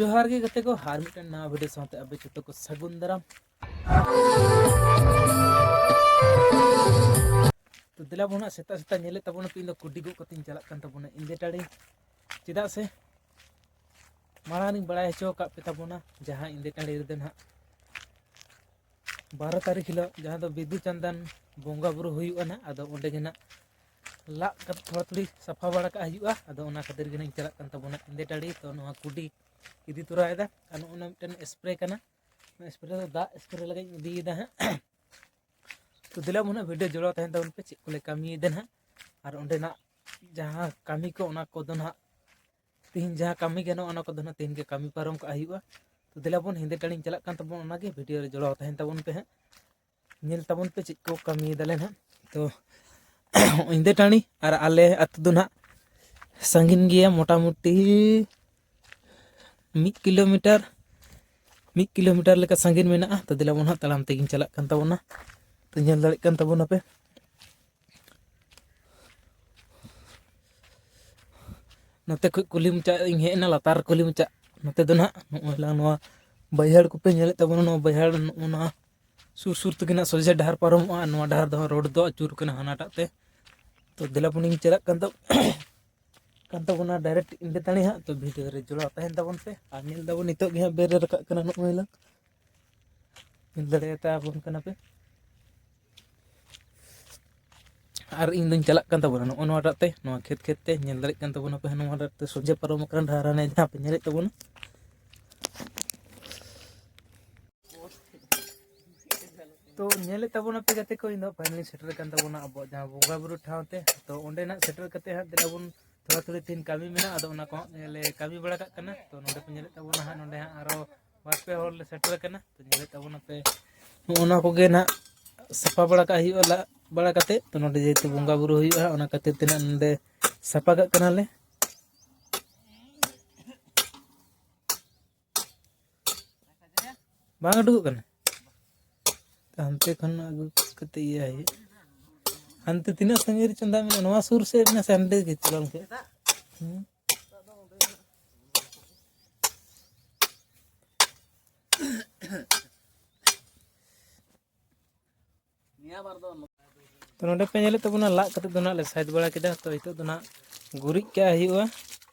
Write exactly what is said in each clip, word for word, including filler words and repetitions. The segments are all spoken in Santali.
ᱡᱚᱦᱟᱨ ᱜᱮ ᱜᱟᱛᱮ ᱠᱚ, ᱟᱨ ᱢᱤᱫᱴᱮᱱ ᱱᱟᱣᱟ ᱵᱷᱤᱰᱤᱭᱳ ᱥᱟᱶᱛᱮ ᱟᱯᱮ ᱡᱚᱛᱚ ᱠᱚ ᱥᱟᱹᱜᱩᱱ ᱫᱟᱨᱟᱢ᱾ ᱛᱚ ᱫᱮᱞᱟ ᱵᱚᱱ ᱦᱟᱸᱜ ᱥᱮᱛᱟᱜ ᱥᱮᱛᱟᱜ ᱧᱮᱞᱮᱫ ᱛᱟᱵᱚᱱᱟ ᱯᱮ, ᱤᱧ ᱫᱚ ᱠᱩᱰᱤ ᱜᱚᱜ ᱠᱟᱛᱮᱧ ᱪᱟᱞᱟᱜ ᱠᱟᱱ ᱛᱟᱵᱚᱱᱟ ᱤᱸᱫᱮ ᱴᱟᱺᱰᱤ᱾ ᱪᱮᱫᱟᱜ ᱥᱮ ᱢᱟᱲᱟᱝ ᱨᱤᱧ ᱵᱟᱲᱟᱭ ᱦᱚᱪᱚ ᱟᱠᱟᱫ ᱯᱮ ᱛᱟᱵᱚᱱᱟ, ᱡᱟᱦᱟᱸ ᱤᱸᱫᱮ ᱴᱟᱺᱰᱤ ᱨᱮᱫᱚ ᱱᱟᱦᱟᱜ ᱵᱟᱨᱚ ᱛᱟᱹᱨᱤᱠᱷ ᱦᱤᱞᱳᱜ ᱡᱟᱦᱟᱸ ᱫᱚ ᱵᱤᱫᱩ ᱪᱟᱸᱫᱟᱱ ᱵᱚᱸᱜᱟ ᱵᱩᱨᱩ ᱦᱩᱭᱩᱜᱼᱟ ᱱᱟᱦᱟᱜ, ᱟᱫᱚ ᱚᱸᱰᱮ ᱜᱮ ᱱᱟᱦᱟᱜ ᱞᱟᱜ ᱠᱟᱛᱮ ᱛᱷᱚᱲᱟ ᱛᱷᱩᱲᱤ ᱥᱟᱯᱷᱟ ᱵᱟᱲᱟ ᱠᱟᱜ ᱦᱩᱭᱩᱜᱼᱟ᱾ ᱟᱫᱚ ᱚᱱᱟ ᱠᱷᱟᱹᱛᱤᱨ ᱜᱮ ᱱᱟᱦᱟᱜ ᱤᱧ ᱪᱟᱞᱟᱜ ᱠᱟᱱ ᱛᱟᱵᱚᱱᱟ ᱤᱸᱫᱮ ᱴᱟᱺᱰᱤ᱾ ᱛᱚ ᱱᱚᱣᱟ ᱠᱩᱰᱤ ᱤᱫᱤ ᱛᱚᱨᱟᱭᱮᱫᱟ, ᱟᱨ ᱱᱚᱜᱼᱚ ᱱᱟ ᱢᱤᱫᱴᱮᱱ ᱥᱯᱨᱮ ᱠᱟᱱᱟ᱾ ᱱᱚᱣᱟ ᱥᱯᱨᱮ ᱫᱚ ᱫᱟᱜ ᱥᱯᱨᱮ ᱞᱟᱹᱜᱤᱫ ᱤᱧ ᱤᱫᱤᱭᱮᱫᱟ ᱦᱟᱸᱜ᱾ ᱛᱚ ᱫᱮᱞᱟ ᱵᱚᱱ ᱦᱟᱸᱜ ᱵᱷᱤᱰᱤᱭᱳ ᱡᱚᱲᱟᱣ ᱛᱟᱦᱮᱱ ᱛᱟᱵᱚᱱ ᱯᱮ, ᱪᱮᱫ ᱠᱚᱞᱮ ᱠᱟᱹᱢᱤᱭᱮᱫᱟ ᱱᱟᱦᱟᱜ, ᱟᱨ ᱚᱸᱰᱮᱱᱟᱜ ᱡᱟᱦᱟᱸ ᱠᱟᱹᱢᱤ ᱠᱚ, ᱚᱱᱟ ᱠᱚᱫᱚ ᱱᱟᱦᱟᱜ ᱛᱤᱦᱤᱧ ᱡᱟᱦᱟᱸ ᱠᱟᱹᱢᱤ ᱜᱟᱱᱚᱜᱼᱟ, ᱚᱱᱟ ᱠᱚᱫᱚ ᱱᱟᱦᱟᱜ ᱛᱤᱦᱤᱧ ᱜᱮ ᱠᱟᱹᱢᱤ ᱯᱟᱨᱚᱢ ᱠᱟᱜ ᱦᱩᱭᱩᱜᱼᱟ᱾ ᱛᱚ ᱫᱮᱞᱟ ᱵᱚᱱ ᱤᱸᱫᱮ ᱴᱟᱺᱰᱤᱧ ᱪᱟᱞᱟᱜ ᱠᱟᱱ ᱛᱟᱵᱚᱱ, ᱚᱱᱟᱜᱮ ᱵᱷᱤᱰᱤᱭᱳ ᱨᱮ ᱡᱚᱲᱟᱣ ᱛᱟᱦᱮᱱ ᱛᱟᱵᱚᱱ ᱯᱮ ᱦᱟᱸᱜ᱾ ᱧᱮᱞ ᱛᱟᱵᱚᱱ ᱯᱮ ᱪᱮᱫ ᱠᱚ ᱠᱟᱹᱢᱤᱭᱮᱫᱟᱞᱮ ᱱᱟᱦᱟᱜ᱾ ᱛᱚ ᱤᱸᱫᱮ ᱴᱟᱺᱰᱤ ᱟᱨ ᱟᱞᱮ ᱟᱹᱛᱩ ᱫᱚ ᱱᱟᱦᱟᱜ ᱥᱟᱺᱜᱤᱧ ᱜᱮᱭᱟ, ᱢᱚᱴᱟᱢᱩᱴᱤ ᱢᱤᱫ ᱠᱤᱞᱳᱢᱤᱴᱟᱨ, ᱢᱤᱫ ᱠᱤᱞᱳᱢᱤᱴᱟᱨ ᱞᱮᱠᱟ ᱥᱟᱺᱜᱤᱧ ᱢᱮᱱᱟᱜᱼᱟ᱾ ᱛᱚ ᱫᱮᱞᱟ ᱵᱚᱱ ᱦᱟᱸᱜ ᱛᱟᱲᱟᱢ ᱛᱮᱜᱤᱧ ᱪᱟᱞᱟᱜ ᱠᱟᱱ ᱛᱟᱵᱚᱱᱟ᱾ ᱛᱚ ᱧᱮᱞ ᱫᱟᱲᱮᱭᱟᱜ ᱠᱟᱱ ᱛᱟᱵᱚᱱᱟᱯᱮ, ᱱᱚᱛᱮ ᱠᱷᱚᱡ ᱠᱩᱞᱦᱤ ᱢᱩᱪᱟᱹᱫ ᱤᱧ ᱦᱮᱡ ᱮᱱᱟ, ᱞᱟᱛᱟᱨ ᱠᱩᱞᱦᱤ ᱢᱩᱪᱟᱹᱫ᱾ ᱱᱚᱛᱮ ᱫᱚ ᱱᱟᱦᱟᱜ ᱱᱚᱜᱼᱚᱭ ᱞᱟᱝ ᱱᱚᱣᱟ ᱵᱟᱹᱭᱦᱟᱹᱲ ᱠᱚᱯᱮ ᱧᱮᱞᱮᱫ ᱛᱟᱵᱚᱱᱟ, ᱱᱚᱣᱟ ᱵᱟᱹᱭᱦᱟᱹᱲ ᱱᱚᱜᱼᱚ ᱱᱚᱣᱟ ᱥᱩᱨ ᱥᱩᱨ ᱛᱮᱜᱮ ᱱᱟᱦᱟᱜ ᱥᱚᱡᱷᱮ ᱰᱟᱦᱟᱨ ᱯᱟᱨᱚᱢᱚᱜᱼᱟ᱾ ᱱᱚᱣᱟ ᱰᱟᱦᱟᱨ ᱫᱚ ᱦᱟᱸᱜ ᱨᱳᱰ ᱫᱚ ᱟᱹᱪᱩᱨ ᱠᱟᱱᱟ ᱦᱟᱱᱟᱴᱟᱜ ᱛᱮ᱾ ᱛᱚ ᱫᱮᱞᱟ ᱵᱚᱱᱤᱧ ᱪᱟᱞᱟᱜ ᱠᱟᱱ ᱛᱟᱵᱚᱱᱟ᱾ ᱠᱟᱱ ᱛᱟᱵᱚᱱᱟ ᱰᱟᱭᱨᱮᱠᱴ ᱤᱸᱫᱮ ᱴᱟᱺᱰᱤ ᱦᱟᱸᱜ᱾ ᱛᱚ ᱵᱷᱤᱰᱤᱭᱳ ᱨᱮ ᱡᱚᱲᱟᱣ ᱛᱟᱦᱮᱱ ᱛᱟᱵᱚᱱ ᱯᱮ, ᱟᱨ ᱧᱮᱞ ᱫᱟᱵᱚᱱ ᱱᱤᱛᱚᱜ ᱜᱮ ᱦᱟᱸᱜ ᱵᱮᱨ ᱨᱮ ᱨᱟᱠᱟᱵ ᱠᱟᱱᱟ, ᱱᱚᱜᱼᱚᱭ ᱞᱟᱝ ᱧᱮᱞ ᱫᱟᱲᱮᱭᱟᱛᱟ ᱵᱚᱱ ᱠᱟᱱᱟ ᱯᱮ᱾ ᱟᱨ ᱤᱧ ᱫᱚᱧ ᱪᱟᱞᱟᱜ ᱠᱟᱱ ᱛᱟᱵᱚᱱᱟ ᱱᱚᱜᱼᱚ ᱱᱚᱣᱟᱴᱟᱜ ᱛᱮ, ᱱᱚᱣᱟ ᱠᱷᱮᱛ ᱠᱷᱮᱛ ᱛᱮ ᱧᱮᱞ ᱫᱟᱲᱮᱭᱟᱜ ᱠᱟᱱ ᱛᱟᱵᱚᱱᱟ ᱯᱮ, ᱱᱚᱣᱟᱴᱟᱜ ᱛᱮ ᱥᱚᱡᱷᱮ ᱯᱟᱨᱚᱢ ᱟᱠᱟᱱ ᱰᱟᱦᱟᱨ ᱦᱟᱱᱮ ᱡᱟᱦᱟᱸ ᱯᱮ ᱧᱮᱞᱮᱫ ᱛᱟᱵᱚᱱᱟ᱾ ᱛᱚ ᱧᱮᱞᱮᱫ ᱛᱟᱵᱚᱱᱟᱯᱮ ᱜᱟᱛᱮ ᱠᱚ, ᱤᱧ ᱫᱚ ᱯᱷᱟᱭᱱᱟᱞᱤ ᱥᱮᱴᱮᱨ ᱠᱟᱱ ᱛᱟᱵᱚᱱᱟ ᱟᱵᱚᱣᱟᱜ ᱡᱟᱦᱟᱸ ᱵᱚᱸᱜᱟ ᱵᱩᱨᱩ ᱴᱷᱟᱶ ᱛᱮ᱾ ᱛᱚ ᱚᱸᱰᱮᱱᱟᱜ ᱥᱮᱴᱮᱨ ᱠᱟᱛᱮ ᱦᱟᱸᱜ ᱫᱮᱞᱟ ᱵᱚᱱ ᱛᱷᱚᱲᱟ ᱛᱷᱚᱲᱤ ᱛᱤᱦᱤᱧ ᱠᱟᱹᱢᱤ ᱢᱮᱱᱟᱜᱼᱟ, ᱟᱫᱚ ᱚᱱᱟ ᱠᱚ ᱦᱟᱸᱜ ᱞᱮ ᱠᱟᱹᱢᱤ ᱵᱟᱲᱟ ᱠᱟᱜ ᱠᱟᱱᱟ᱾ ᱛᱚ ᱱᱚᱰᱮ ᱯᱮ ᱧᱮᱞᱮᱫ ᱛᱟᱵᱚᱱᱟ ᱦᱟᱸᱜ, ᱱᱚᱰᱮ ᱦᱟᱸᱜ ᱟᱨᱚ ᱵᱟᱨ ᱯᱮ ᱦᱚᱲ ᱞᱮ ᱥᱮᱴᱮᱨ ᱠᱟᱱᱟ᱾ ᱛᱚ ᱧᱮᱞᱮᱫ ᱛᱟᱵᱚᱱᱟᱯᱮ, ᱱᱚᱜᱼᱚ ᱱᱚᱣᱟ ᱠᱚᱜᱮ ᱱᱟᱦᱟᱜ ᱥᱟᱯᱷᱟ ᱵᱟᱲᱟ ᱠᱟᱜ ᱦᱩᱭᱩᱜᱼᱟ, ᱞᱟᱜ ᱵᱟᱲᱟ ᱠᱟᱛᱮ᱾ ᱛᱚ ᱱᱚᱰᱮ ᱡᱮᱦᱮᱛᱩ ᱵᱚᱸᱜᱟ ᱵᱩᱨᱩ ᱦᱩᱭᱩᱜᱼᱟ, ᱚᱱᱟ ᱠᱷᱟᱹᱛᱤᱨ ᱛᱮ ᱱᱟᱦᱟᱜ ᱱᱚᱰᱮ ᱥᱟᱯᱷᱟ ᱠᱟᱜ ᱠᱟᱱᱟᱞᱮ᱾ ᱵᱟᱝ ᱩᱰᱩᱠᱚᱜ ᱠᱟᱱᱟ᱾ ᱦᱟᱱᱛᱮ ᱠᱷᱚᱱ ᱟᱹᱜᱩ ᱠᱟᱛᱮ ᱤᱭᱟᱹ ᱦᱩᱭᱩᱜᱼᱟ᱾ ᱦᱟᱱᱛᱮ ᱛᱤᱱᱟᱹᱜ ᱥᱟᱺᱜᱤᱧ ᱨᱮ ᱪᱚᱸᱫᱟ ᱢᱮᱱᱟᱜᱼᱟ, ᱱᱚᱣᱟ ᱥᱩᱨ ᱥᱮᱫ ᱢᱮᱱᱟᱜᱼᱟ ᱥᱮ ᱦᱟᱸᱰᱮ ᱜᱮ ᱪᱟᱞᱟᱣ ᱞᱮᱱᱠᱷᱟᱱ? ᱦᱩᱸ᱾ ᱛᱚ ᱱᱚᱰᱮ ᱯᱮ ᱧᱮᱞᱮᱫ ᱛᱟᱵᱚᱱᱟ, ᱞᱟᱜ ᱠᱟᱛᱮ ᱫᱚ ᱱᱟᱜ ᱞᱮ ᱥᱟᱡᱽ ᱵᱟᱲᱟ ᱠᱮᱫᱟ᱾ ᱛᱚ ᱱᱤᱛᱚᱜ ᱫᱚ ᱱᱟᱜ ᱜᱩᱨᱤᱡ ᱠᱟᱜ ᱦᱩᱭᱩᱜᱼᱟ᱾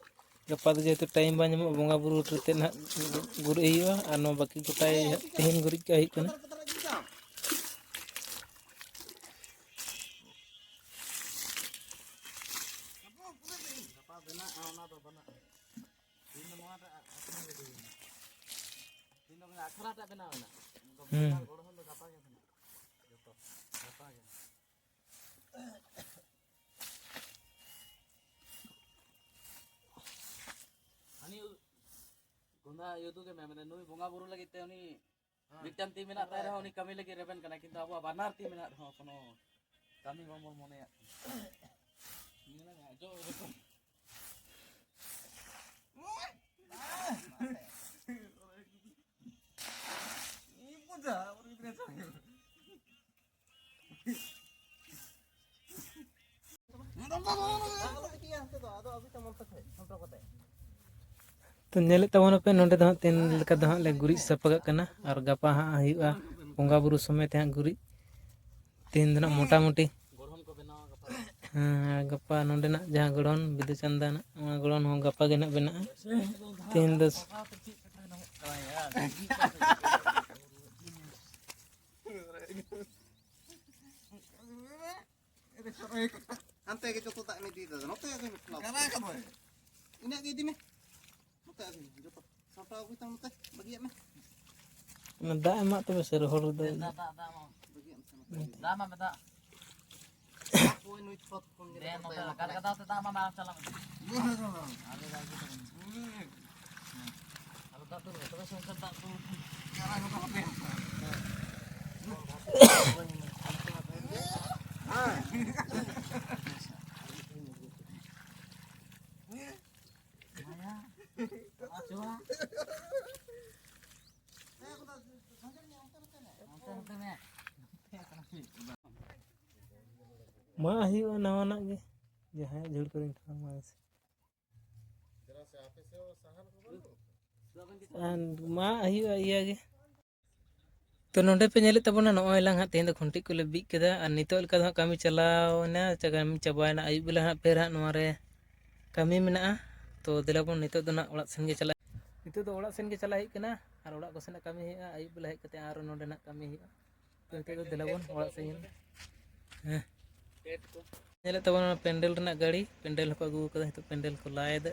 ᱜᱟᱯᱟ ᱫᱚ ᱡᱮᱦᱮᱛᱩ ᱴᱟᱭᱤᱢ ᱵᱟᱝ ᱧᱟᱢᱚᱜᱼᱟ, ᱵᱚᱸᱜᱟ ᱵᱩᱨᱩ ᱠᱟᱛᱮ ᱱᱟᱜ ᱜᱩᱨᱤᱡ ᱦᱩᱭᱩᱜᱼᱟ᱾ ᱟᱨ ᱱᱚᱣᱟ ᱵᱟᱹᱠᱤ ᱜᱚᱴᱟᱭ ᱛᱮᱦᱮᱧ ᱜᱩᱨᱤᱡ ᱠᱟᱜ ᱦᱩᱭᱩᱜ ᱠᱟᱱᱟ᱾ ᱜᱟᱯᱟ ᱵᱮᱱᱟᱜᱼᱟ, ᱚᱱᱟ ᱫᱚ ᱵᱟᱹᱱᱩᱜᱼᱟ᱾ ᱛᱮᱦᱮᱧ ᱫᱚ ᱱᱚᱣᱟ ᱴᱟᱜ ᱟᱠᱷᱲᱟ ᱨᱮ ᱦᱩᱭᱱᱟ᱾ ᱛᱮᱦᱮᱧ ᱫᱚ ᱢᱟᱱᱮ ᱟᱠᱷᱲᱟ ᱴᱟᱜ ᱵᱮᱱᱟᱣ ᱮᱱᱟ᱾ ᱦᱩᱸ᱾ ᱜᱚᱲᱦᱚᱱ ᱫᱚ ᱜᱟᱯᱟ ᱜᱮ ᱢᱮᱱᱟᱜᱼᱟ᱾ ᱡᱚᱛᱚ ᱜᱟᱯᱟ ᱜᱮ᱾ ᱦᱟᱹᱱᱤ ᱜᱚᱸᱫᱷᱟ ᱭᱩᱫᱩ ᱜᱮ ᱢᱮᱱ ᱢᱮᱱᱟ, ᱱᱩᱭ ᱵᱚᱸᱜᱟ ᱵᱩᱨᱩ ᱞᱟᱹᱜᱤᱫ ᱛᱮ ᱩᱱᱤ ᱢᱤᱫᱴᱟᱝ ᱛᱤ ᱢᱮᱱᱟᱜ ᱛᱟᱭ ᱨᱮᱦᱚᱸ ᱩᱱᱤ ᱠᱟᱹᱢᱤ ᱞᱟᱹᱜᱤᱫ ᱨᱮᱵᱮᱱ ᱠᱟᱱᱟ, ᱠᱤᱱᱛᱩ ᱟᱵᱚᱣᱟᱜ ᱵᱟᱱᱟᱨ ᱛᱤ ᱢᱮᱱᱟᱜ ᱨᱮᱦᱚᱸ ᱠᱳᱱᱳ ᱠᱟᱹᱢᱤ ᱵᱟᱵᱚᱱ ᱢᱚᱱᱮᱭᱟᱜ ᱠᱟᱱᱟ᱾ ᱧᱮᱞ ᱢᱮ, ᱟᱡᱚ ᱮᱨᱚᱠᱚᱢ᱾ ᱛᱚ ᱧᱮᱞᱮᱫ ᱛᱟᱵᱚᱱᱟᱯᱮ, ᱱᱚᱸᱰᱮ ᱫᱚ ᱦᱟᱸᱜ ᱛᱮᱦᱮᱧ ᱞᱮᱠᱟ ᱫᱚ ᱦᱟᱸᱜ ᱞᱮ ᱜᱩᱨᱤᱡ ᱥᱟᱯᱷᱟ ᱠᱟᱜ ᱠᱟᱱᱟ, ᱟᱨ ᱜᱟᱯᱟ ᱦᱟᱸᱜ ᱦᱩᱭᱩᱜᱼᱟ ᱵᱚᱸᱜᱟ ᱵᱩᱨᱩ ᱥᱚᱢᱚᱭ ᱛᱮ ᱦᱟᱸᱜ ᱜᱩᱨᱤᱡ᱾ ᱛᱮᱦᱮᱧ ᱫᱚ ᱱᱟᱜ ᱢᱚᱴᱟᱢᱩᱴᱤ, ᱦᱮᱸ, ᱜᱟᱯᱟ ᱱᱚᱸᱰᱮᱱᱟᱜ ᱡᱟᱦᱟᱸ ᱜᱚᱲᱦᱚᱱ ᱵᱤᱫᱩ ᱪᱟᱸᱫᱟᱱᱟᱜ, ᱚᱱᱟ ᱜᱚᱲᱦᱚᱱ ᱦᱚᱸ ᱜᱟᱯᱟ ᱜᱮ ᱱᱟᱜ ᱵᱮᱱᱟᱜᱼᱟ᱾ ᱛᱮᱦᱮᱧ ᱫᱚ ᱦᱟᱱᱛᱮ ᱜᱮ ᱡᱚᱛᱚ ᱫᱟᱜ ᱮᱢ ᱤᱫᱤᱭᱮᱫᱟ, ᱱᱚᱛᱮ ᱟᱹᱜᱩᱭ ᱢᱮ ᱴᱷᱮᱞᱟᱣ᱾ ᱤᱱᱟᱹᱜ ᱜᱮ ᱤᱫᱤ ᱢᱮ, ᱱᱚᱛᱮ ᱟᱹᱜᱩᱭ ᱢᱮ ᱡᱚᱛᱚ᱾ ᱥᱟᱢᱴᱟᱣ ᱟᱹᱜᱩᱭ ᱛᱟᱢ ᱱᱚᱛᱮ, ᱵᱟᱹᱜᱤᱭᱟᱜ ᱢᱮ᱾ ᱚᱱᱟ ᱫᱟᱜ ᱮᱢᱟᱜ ᱛᱚᱵᱮ ᱥᱮ ᱨᱚᱦᱚᱲ ᱨᱮᱫᱚ᱾ ᱫᱟᱜ, ᱫᱟᱜ, ᱫᱟᱜ ᱮᱢᱟᱜ ᱢᱮ᱾ ᱵᱟᱹᱜᱤᱭᱟᱜ ᱢᱮ ᱥᱮ ᱱᱚᱛᱮ ᱟᱹᱜᱩᱭ ᱢᱮ᱾ ᱫᱟᱜ ᱮᱢᱟᱜ ᱢᱮ, ᱫᱟᱜ᱾ ᱦᱟᱯᱳᱭ ᱱᱩᱭ ᱪᱷᱚᱛ ᱠᱷᱚᱱ ᱜᱮ ᱫᱮ, ᱱᱚᱛᱮ ᱞᱟᱜᱟᱣ ᱞᱟᱜᱟᱣ ᱛᱮ ᱫᱟᱜ ᱮᱢᱟᱜ ᱢᱮ, ᱟᱨ ᱪᱟᱞᱟᱜ ᱢᱮ᱾ ᱟᱞᱮ ᱫᱟᱜ ᱟᱹᱜᱩ ᱛᱟᱵᱚᱱ ᱢᱮ᱾ ᱟᱞᱚ ᱫᱟᱜ ᱫᱩᱞ ᱢᱮ, ᱛᱚᱵᱮ ᱥᱮ ᱚᱱᱠᱟ ᱫᱟᱜ ᱫᱩᱞ᱾ ᱢᱟ ᱦᱩᱭᱩᱜᱼᱟ ᱱᱟᱣᱟᱱᱟᱜ ᱜᱮ, ᱡᱟᱦᱟᱸᱭᱟᱜ ᱡᱷᱩᱲ ᱠᱚᱨᱮᱧ ᱠᱷᱟᱱ ᱢᱟ ᱥᱮ᱾ ᱟᱨ ᱢᱟ ᱦᱩᱭᱩᱜᱼᱟ ᱤᱭᱟᱹ ᱜᱮ᱾ ᱛᱚ ᱱᱚᱰᱮ ᱯᱮ ᱧᱮᱞᱮᱫ ᱛᱟᱵᱚᱱᱟ, ᱱᱚᱜᱼᱚᱭ ᱞᱟᱝ ᱦᱟᱸᱜ ᱛᱮᱦᱮᱧ ᱫᱚ ᱠᱷᱩᱱᱴᱤ ᱠᱚᱞᱮ ᱵᱤᱫ ᱠᱮᱫᱟ, ᱟᱨ ᱱᱤᱛᱚᱜ ᱞᱮᱠᱟ ᱫᱚ ᱦᱟᱸᱜ ᱠᱟᱹᱢᱤ ᱪᱟᱞᱟᱣ ᱮᱱᱟ, ᱪᱟ-, ᱠᱟᱹᱢᱤ ᱪᱟᱵᱟᱭᱮᱱᱟ᱾ ᱟᱹᱭᱩᱵ ᱵᱮᱞᱟ ᱦᱟᱸᱜ ᱯᱷᱮᱨ ᱦᱟᱸᱜ ᱱᱚᱣᱟ ᱨᱮ ᱠᱟᱹᱢᱤ ᱢᱮᱱᱟᱜᱼᱟ᱾ ᱛᱚ ᱫᱮᱞᱟ ᱵᱚᱱ, ᱱᱤᱛᱚᱜ ᱫᱚ ᱱᱟᱜ ᱚᱲᱟᱜ ᱥᱮᱱ ᱜᱮ ᱪᱟᱞᱟᱜ, ᱱᱤᱛᱚᱜ ᱫᱚ ᱚᱲᱟᱜ ᱥᱮᱱ ᱜᱮ ᱪᱟᱞᱟᱜ ᱦᱩᱭᱩᱜ ᱠᱟᱱᱟ, ᱟᱨ ᱚᱲᱟᱜ ᱠᱚ ᱥᱮᱱᱟᱜ ᱠᱟᱹᱢᱤ ᱦᱩᱭᱩᱜᱼᱟ᱾ ᱟᱹᱭᱩᱵ ᱵᱮᱞᱟ ᱦᱮᱡ ᱠᱟᱛᱮ ᱟᱨᱚ ᱱᱚᱰᱮ ᱱᱟᱜ ᱠᱟᱹᱢᱤ ᱦᱩᱭᱩᱜᱼᱟ᱾ ᱛᱚ ᱱᱤᱛᱚᱜ ᱫᱚ ᱫᱮᱞᱟ ᱵᱚᱱ ᱚᱲᱟᱜ ᱥᱮᱱ᱾ ᱦᱮᱸ, ᱧᱮᱞᱮᱫ ᱛᱟᱵᱚᱱᱟ ᱯᱮᱱᱰᱮᱞ ᱨᱮᱱᱟᱜ ᱜᱟᱹᱲᱤ, ᱯᱮᱱᱰᱮᱞ ᱦᱚᱸᱠᱚ ᱟᱹᱜᱩ ᱟᱠᱟᱫᱟ, ᱱᱤᱛᱚᱜ ᱯᱮᱱᱰᱮᱞ ᱠᱚ ᱞᱟᱭ ᱮᱫᱟ᱾